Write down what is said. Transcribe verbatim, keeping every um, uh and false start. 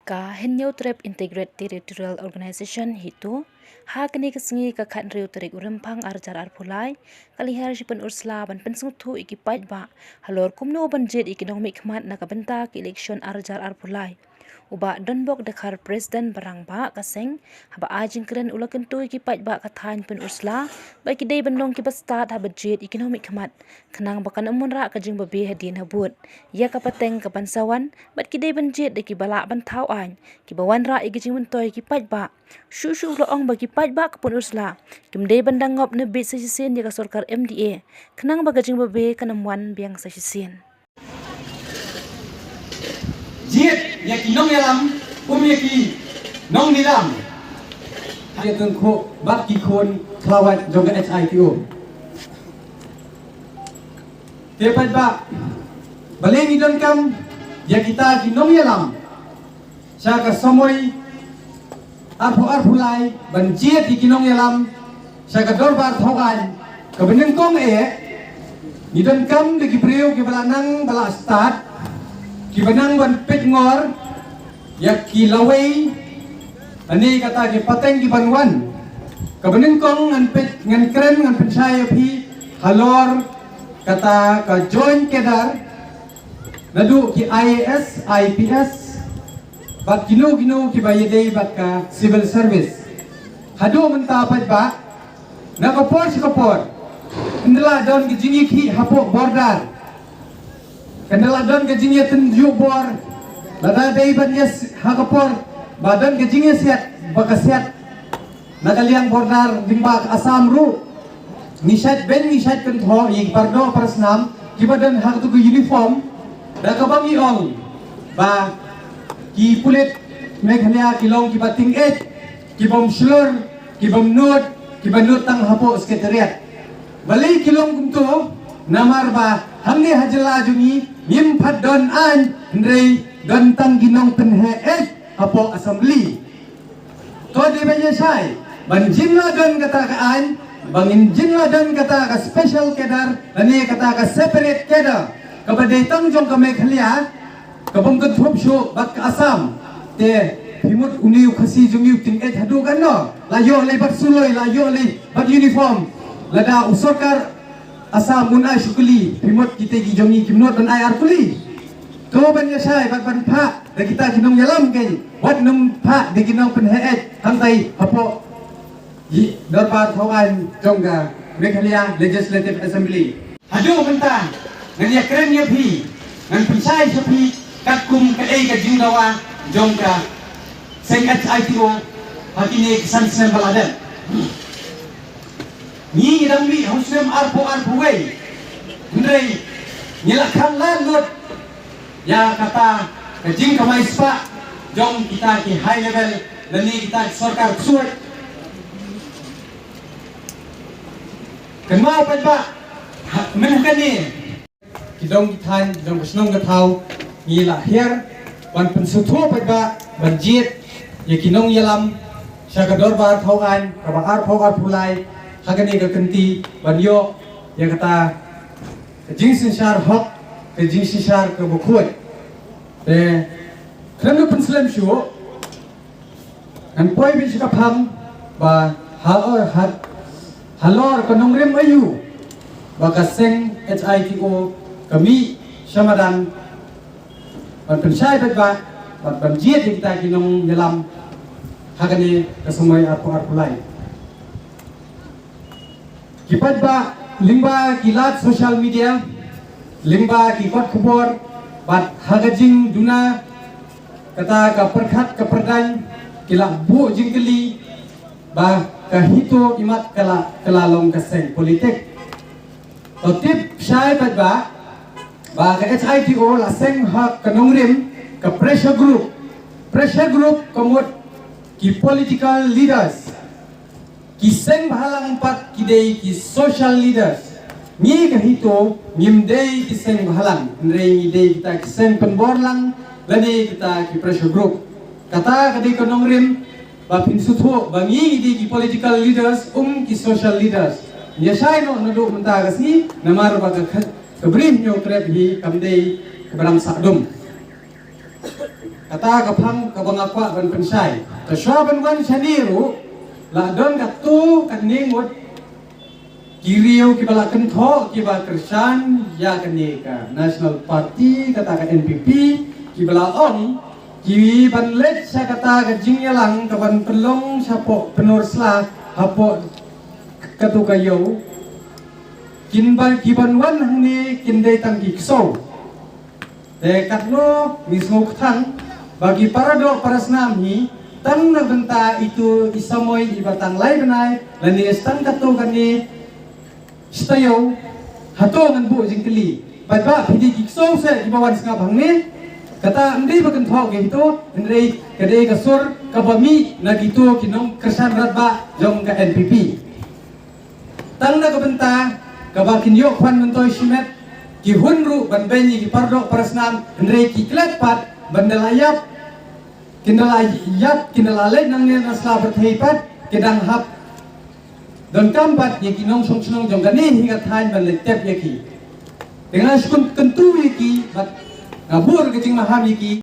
Ka Hynñiewtrep Integrated Territorial Organization HITO, ha kane ka sngi ka khathynriew tarik u Rymphang arhajar arphew lai, ka la hiar sha Pynursla ban pynsngewthuh ïa ki paidbah halor kumno ban jied ïa ki nongmihkhmat na ka bynta ka election arhajar arphew lai. U Bah Donbok Dkhar, President ba rangbah ka seng, haba ai jingkren u la kyntu ïa ki paidbah ka thaiñ Pynursla ba ki dei ban long kiba stad haba jied ïa ki nongmihkhmat, khnang ba kan ym wanrah ka jingbabe hadien habud ïa ka pateng ka ban sa wan, bad ki dei ban jied da kiba lah ban thaw aiñ, kiba wanrah ïa ki jingmyntoi ki paidbah. Shuh shuh u la ong ba ki paidbah ka Pynursla kim dei ban dang ngop ne bit sa shisien ïa ka sorkar MDA, khnang ba ka jingbabe kan ym wan biang sa shisien. Jied ïa ki nongïalam kum ïa ki nongïalam. Ïa tyngkhuh bad ki khun khlawait jong ka HITO. Te paidbah, balei ngi donkam ïa kita ki nongïalam sha ka samoi arphew arphew lai ban jied ïa ki nongïalam sha ka dorbar thaw aiñ? Kaba nyngkong eh, ngi donkam da ki briew kiba la nang ba la stad, kiba nang ban peit ngor ïa ki lawei, ani kata ki pateng ki ban wan. Kaba nyngkong ngan peit, ngan kren, ngan pynshai ïa phi halor kata ka joint cadre, naduh ki IAS, IPS, bad kino kino kiba ïadei bad ka civil service. Haduh mynta paidbah, na ka por sha ka por, ynda la don ka jingïakhih hapoh border, ynda la don ka jingïatynjuh bor, lada dei ban ïa s-, ha ka por ba don ka jingïasiat, ba ka siat na ka liang border lyngba ka Assam ruh, ngi shait beiñ, ngi shait kynthoh ïa ki pardoh parasnam kiba don ha kato ka uniform, da kaba ngi ong ba ki pulit Meghalaya ki long kiba tyngeh, ki bym shlur, ki bym nud, kiba nud tang hapoh Secretariat. Balei ki long kumto? Namar ba hangne ha jylla jong ngi ngim pat don aiñ, hynrei don tang ki nongpynheh hapoh Assembly. To dei ban ïa shai ban jin la don kata ka aiñ, ban jin la don kata ka special cadre, lane kata ka separate cadre, kaba dei tang jong ka Meghalaya, ka bym kynthup shuh bad ka Assam. Te phi mut une u Khasi jong ngi u tyngeh haduh katno? La ïoh lei bad suloi, la ïoh lei bad uniform. Lada u sorkar Assam un ai shukli, phi mut kita ki jong ngi kim nud ban ai ar kuli. To ban ïa shai bad ban phah da kita ki nongïalam kein, wat nym phah da ki nongpynheh hangtai hapoh dorbar thaw aiñ jong ka Meghalaya Legislative Assembly. Haduh mynta ngan ïa kren ïa phi, ngan pynshai sha phi katkum kaei ka jingdawa jong ka seng HITO ha kine ki san snem ba la dep. Ngi ngi dang mih ha u snem arphew arphew wei, hynrei ngi la khanglad lut ïa kata ka jingkamai spah jong kita ki high level lane kita ki sorkar ksuid. Kynmaw paidbah, ha, mynta kane ki dong ki thaiñ, ki dong ka shnong ka thaw, ngi la hiar ban pynsngewthuh paidbah ban jied ïa ki nongïalam sha ka dorbar thaw aiñ kaba arphew arphew lai ha kane ka kynti, ban ïoh ïa kata ka jingsynshar hok, ka jingsynshar kaba khuid. Te khlem da pynslem shuh, ngan poi beit sha ka phang ba ha, ha, halor ka nongrim aïu ba ka seng HITO ka mih sha madan ban pynshai paidbah bad ban jied ïa kita ki nongïalam ha kane ka samoi arphew arphew lai. Ki paidbah, lyngba ki lad social media, lyngba ki kot khubor, bad ha ka jingduna kata ka pyrkhat ka pyrdaiñ, ki la buh jingkylli ba ka HITO imat ka la, ka la long ka seng politik. To tip shai paidbah ba ka HITO la seng ha ka nongrim ka pressure group. Pressure group ka mut ki political leaders. Ki seng bhalang pat ki dei ki social leaders. Ngi ka HITO ngim dei ki seng bhalang, hynrei ngi dei kita ki seng pynborlang lane kita ki pressure group. Kata ka dei ka nongrim ba phin sngewthuh ba ngi ngi dei ki political leaders, um ki social leaders. Ngi ïa shai noh naduh mynta ka sngi namar ba ka, ka bri Hynñiewtrep hi kam dei ka bram sah dum. Kata ka phang kaba nga kwah ban pynshai. Te shuwa ban wan shane ruh, la don katto katne ngut ki riew kiba la kynthoh kiba kyrshan ïa kane ka National Party, kata ka N P P, kiba la ong ki ban leit sha kata ka jingïalang kaban pynlong shapoh Pynursla hapoh katu ka ïew. Kin ba, ki ban wan hangne kin dei tang ki ksew. Te katno ngi sngewthuh ba ki paradoh parasnam hi tang na bynta itu i samoi iba tang lai bnai lane tang katto katne shi taïew, hato ngan buh jingkylli. Bad ba phi dei ki ksew se kiba wan sngap hangne. Kata ym dei ba kynthoh ki hito, hynrei ka dei ka sur kaba mih na kito ki nongkyrshan radbah jong ka N P P. Tang na ka bynta kaba kin ïoh khwan myntoi shimet, ki hun ruh ban beiñ ïa ki paradoh parasnam, hynrei ki klet pat ban da la ïap, kin da la ïap, kin da la leit nangne na sla pyrthei pat, ki dang hap donkam pat ïa ki nongshong shnong jong kane hi ka thaiñ ban leit tep ïa ki. Te nga shu kyntu ïa ki bad nga buh ka jingmaham ïa ki.